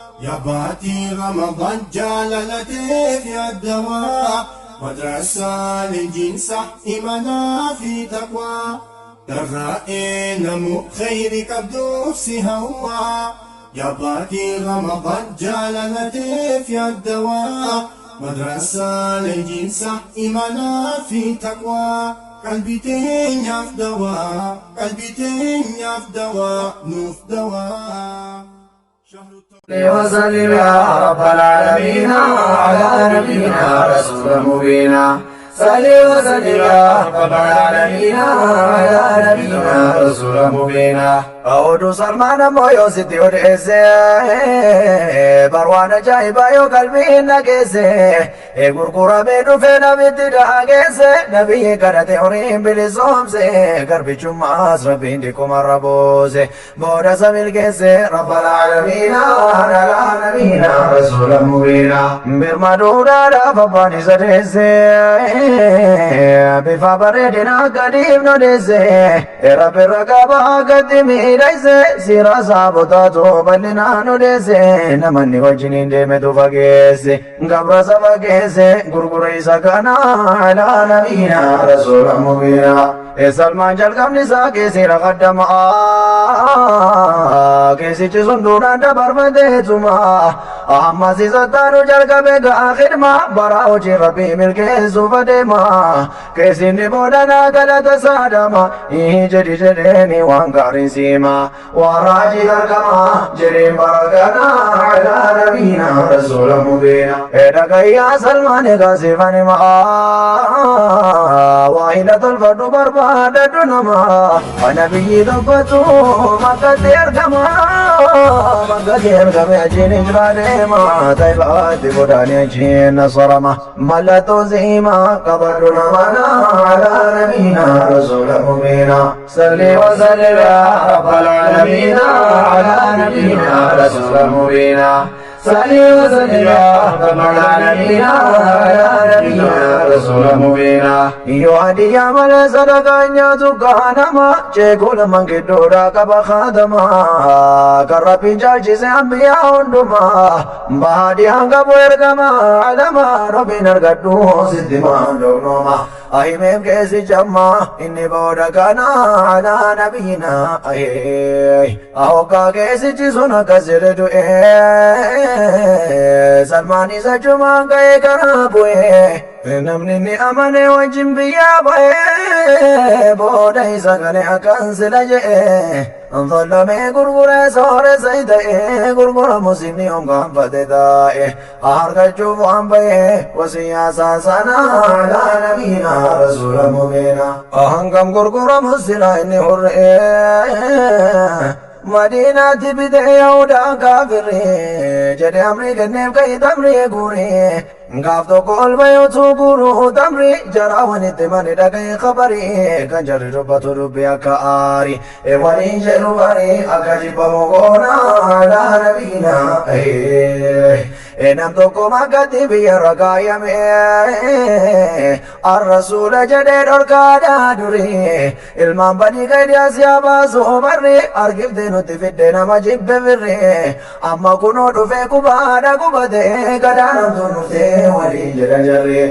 Yaa baatii Ramadaan jaalalateef yaaddawaa madrasaa leenjiinsa imanaa fi taqwaa dharraa'ee namu khayri qabduuf si hawwaa. Yaa baatii Ramadaan jaalalateef yaaddawaa madrasaa leenjiinsa imanaa fi taqwaa qalbii teenyaaf dawaa, qalbii teenyaaf dawaa, nuuf dawaa. وسلم يا رب العالمين على نبينا رسول مبينا. صل وسلم يا رب العالمين على نبينا رسول مبينا. Oduu Salmaan ammoo yoo sitti odeesse, barwaan ajaa'ibaa yoo qalbiin dhageesse, gurguramee dhufee nabitti dhaageesse, nabiyyi kadhate horiin bilisoomse, garbichummaas Rabbiin dhiqumarra buuse, booda isa milkeesse rabbal aalamiina alaa nabiina rasuula mubiina. Birmaduudhaadhaaf abbaan isa deesse, bifa bareedina gadiif nu deesse, Rabbi irra gadi miidhayse, siira saabotaatu bal'inaan odeesse, namanni wajjiniin deemetu fageesse, gabra saba geesse, gurgura isa kana alaa nabiina rasuula mubiina. Salmaan jalqabni isaa keesseera qaddamaa, keessichi sun duraan dabarfateetuma, ammas isa taanu jalqabe ga'a khidma, bara hojii Rabbii milkeessuuf adeema, keessinni boodanaa galata saadama jedhi jedheeni waan gaariin siima warraajii argama jedheen bara kana alaa nabiina rasuula mubiina. Dhagayyaa Salmaan, egaa siifan himaa, waa hila tolfadhu, barbaadadhu nama nabiyyi tokkotu Makkatti argama, Makkatti argame, achiin hijiraa deema, Taayibaatti godaanee achiin nasarama, mallattoo siima qabadhu namana alaa nabiina rasuula mubiina. صل وسلم يا رب العالمين على نبينا رسول مبينا. صل وسلم يا رب العالمين على نبينا رسول مبينا. Yoo hadiyyaa malee sadaqaa nyaatu gaanama, ceekuu lamaan gidduudhaa qaba kaadama, kan Rabbiin caalchise ambiyaa hundumaa, baadiyaan qabu ergama alama, Rabbiin argadhu sitti maandognoma, ahimeef keessi jamma inni booda kana alaa nabiina. Ahokkaa keessichi sun akkas jedhe du'e, Salmaan isa jumaan ka'ee karaa bu'e, namni inni amane wajjin biyyaa ba'e, booda isa gale akkan sila je'e, Tollamee gurguree sooressa ta'e, gurguramu sinni hongaanfate taa'e, argachuuf waan ba'e wasiyyaa saasana alaa nabiina rasuula mubiina. Hangam gurguramu sila inni hurree Madiinaatti bitee Yahudaan kaafirri jedhe, amrii kenneef ka'i tamrii guurii, gaaf tokko ol bayootu guuruu tamrii, jaraa wanitti mani dhagaye khabarii, kan jarri dubbatu dubbi akka aari waliin jedhu barii, akka jibbamu goona alaa nabiina. Nam tokko Makkatti biyya rakaayame, arrasuula jedhee dhorkaadhaa durii, ilmaan banii qaydiyaas yaa baasu barri, argifte nutti fidde nama jibbe firri, amma kunoo dhufee qubaadha qubate, gadaanamtu dhuftee waliin jedhan jarri,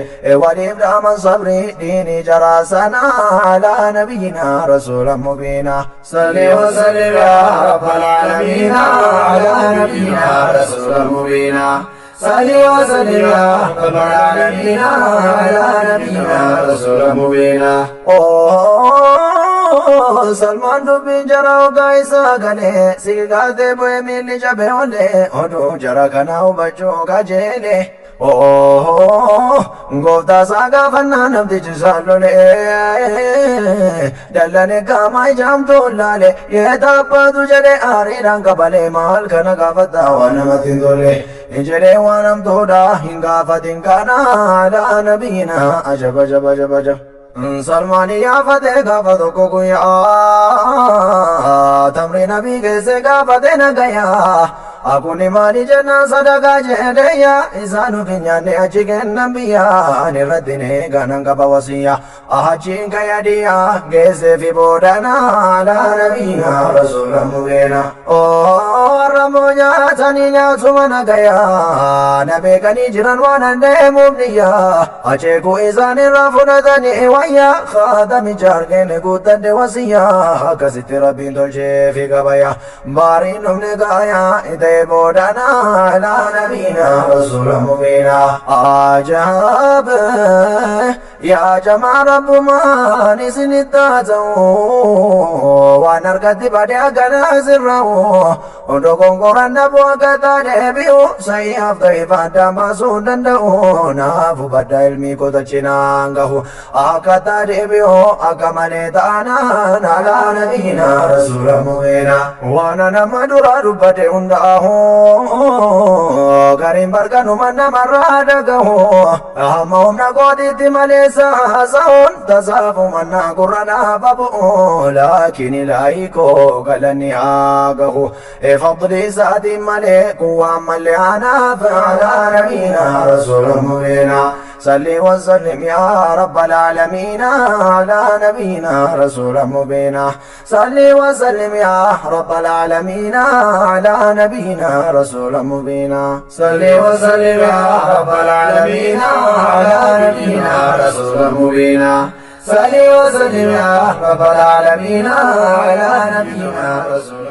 waliif dhaaman sabri diinii jaraa sana alaa nabiyyina rasuula mubiina. صل وسلم يا رب العالمين على نبينا رسول مبينا. صل وسلم يا رب العالمين على نبينا رسول مبينا. Salmaan dubbiin jara ogaa isaa galee, sigaatee bu'ee miilli jabee olee, oduu jara kana hubachuu kajeele. Gooftaa isaa gaafannaa namtichi isaan lolee, dallane qaama ijaamtuu laale, yeetaabbaatu jedhe aariidhaan qabalee, maal kana gaafataa waan namatti hin tolle jedhee, waan hamtuudha hin gaafatin kana alaa nabiina. Ajab ajab ajab ajab. Salmaan yaafate gaafa tokko guyyaa tamri nabii keesse gaafate nagayaa. Akuni maali jennaan sadaqaa jedheeyya isaanu finyaanne achi kennan biyya ani irratti eeganan qaba wasiyya achiin kayyadiyya geessee fi boodana alaa nabiina rasuula mubeena. Warra nyaatanii nyaatuma nagaya na beekanii jiran waan an deemuuf niyya acheeku isaan irraa fudhatanii wayya khaatamicha argine guuttadhe wasiyya akkasitti rabbiin tolchee fi qabaya baariin dhufne gaaya itee boodana alaa nabiina rasuula mubiina. Ajaab yaa jamaa rabbumaan isinitti haa ta'u waan harkatti badee akkanaa sirra'u dogongoran dhabuu akka deebi'u sayyaaf ta'e addaan baasuu hin danda'u naafu badda ilmii kotachinaan gahu akka deebi'u akka malee taanaan alaa nabiina rasuula mubiina. Waan nama dura dubbate hundaahu gariin barkanuma namarraa dhagahu hamma humna kootiitti malee haasa'uun tasaafuma gurra naafa bu'u laakiin ilaahii koo galanni haa gahu fadli isaatiin malee kun waan malee anaaf alaa nabiina rasuula mubiina. صلي وسلم يا رب العالمين على نبينا رسول مبينا. صلي وسلم يا رب العالمين على نبينا رسول مبينا. صلي وسلم يا رب العالمين على نبينا رسول مبينا. صلي وسلم يا رب العالمين على نبينا رسول